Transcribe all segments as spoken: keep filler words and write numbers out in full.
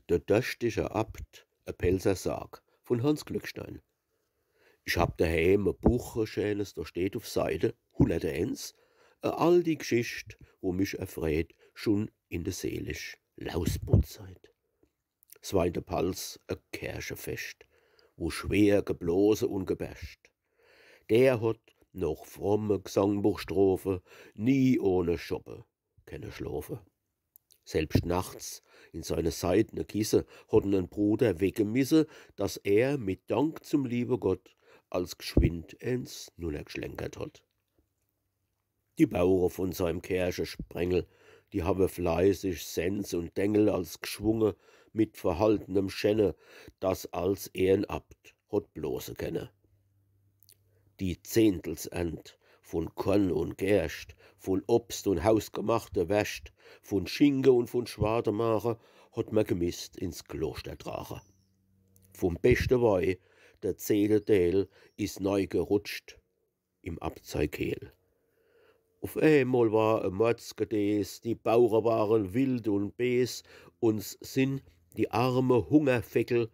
Der döschtische Abt, e Pälzer Sag, vun Hanns Glückstein. Ich hab deheem e Buch, e scheenes, do steht uf Seite hunnerteins e aldi Gschicht, wo mich erfreet, schun in de selig Lausbutzzeit. S war in de Palz e Kerchefescht, wo schwer geblose un gebärscht. Der hot noch fromme Gsangbuchstrophe nie ohne Schoppe kenne schlofe. Selbscht nachts in seine seidne Kisse hot en en Bruder wecke misse, dass er mit Dank zum liebe Gott als gschwind eens nunnergschlenkert hot. Die Baure vun seim Kerchesprengel, die hawe fleißig Sens un Dengel als gschwunge mit verhaltnem Schenne, dass als ehrn Abt hot blose kenne. Die Zehntelsernte vun Korn un Gerscht, vun Obst un hausgemachte Wärscht, vun Schinke un vun Schwademache hot mer gemisst ins Kloster trache. Vum beschte Wei, der zehnte Deel, is nei gerutscht im Abt sei Kehl. Uf eemol war e Mordsgedees, die Baure ware wild un bees, un s sin die arme Hungerfeckel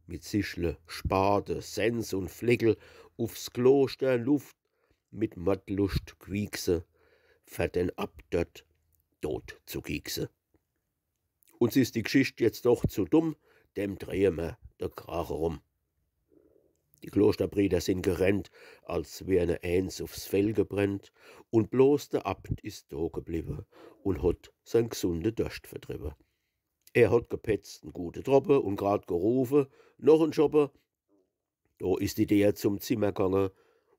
mit Sichle, Spade, Sens un Fleckel ufs Kloster nuff mit Mordluscht quiekse, fer den Abt dort dot zu giekse. Un s is die Gschicht jetzt doch zu dumm, dem drehe mer de Krache rum. Die Klosterbrieder sin gerennt, als wär ne eens ufs Fell gebrennt, un bloß der Abt is do gebliwwe un hot sein gsunde Dorscht vertriwwe. Er hot gepetzt en gute Droppe un grad gerufe: „Noch en Schoppe!“ Do is die Deer zum Zimmer gange,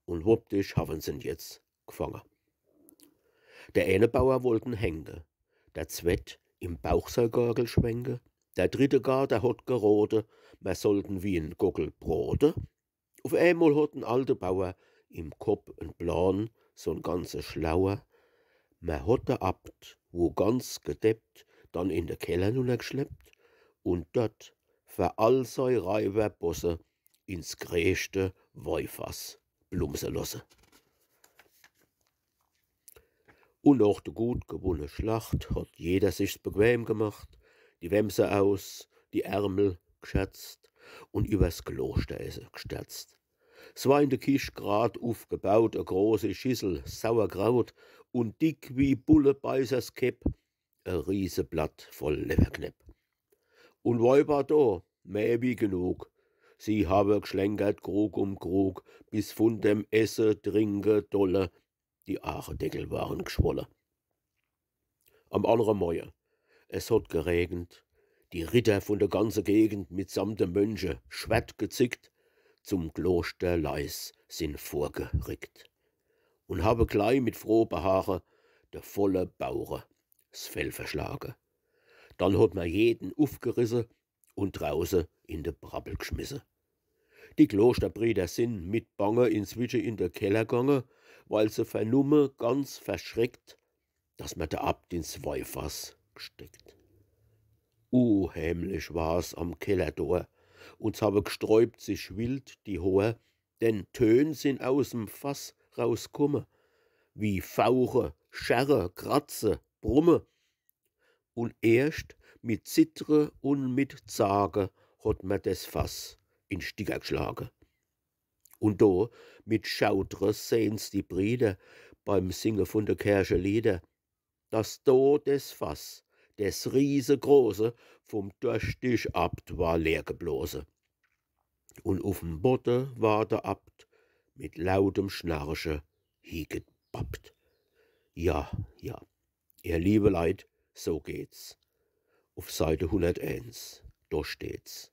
un wuppdich hawe se'n jetzt gfange. Der eene Bauer wollt en hänge, der zwett im Bauch sei Gorgel schwenke, der dritte gar, der hot gerote, mer sollt en wie en Gockel brote. Uf eemol hot en alte Bauer im Kopp en Plan, so'n ganze schlauer. Mer hot de Abt, wo ganz gedeppt, dann in de Keller nunnergschleppt un dort fer all sei Reiwerbosse ins greeschte Weifass plumse losse. Un noch de gut gewunne Schlacht hot jeder sich's bequem gemacht, die Wämse aus, die Ärmel gschärzt un iwwers Klosteresse gsterzt. S war in de Kich grad ufgebaut e großi Schissel Sauerkraut un dick wie Bullebeißers Kepp e Rieseblatt voll Lewwerknepp. Un Wei war do, mehr wie genug. Sie hawe gschlenkert Krug um Krug, bis vun dem Esse, Trinke dolle die Aachedeckel ware gschwolle. Am annere Moie, es hot geregent, die Ritter vun de ganze Gegend mitsamt de Mönche, Schwert gezickt, zum Kloster leis sin vorgerickt un hawe glei mit froh Behache de volle Baure s Fell verschlage. Dann hot mer jeden ufgerisse un drauße in de Brabbel gschmisse. Die Klosterbrieder sin mit Bange inzwische in de Keller gange, weil se vernumme, ganz verschreckt, dass mer de Abt ins Weifass gsteckt. Uheimlich war's am Kellerdor, un s hawe gsträubt sich wild die Hoor, denn Tön sin aus'm Fass rauskumme, wie Fauche, Scharre, Kratze, Brumme. Un erscht mit Zittre un mit Zage hot mer des Fass in Sticker gschlage. Un do mit Schaudre sehen's die Brieder beim Singe vun de Kerchelieder, dass do des Fass, des riesegroße, vum dorschtig Abt war leer geblose. Un uf'm Bodde war de Abt mit lautem Schnarche hiegepappt. Ja, ja, ihr liebe Leit, so geht's. Uf Seite hunnerteins, do steht's.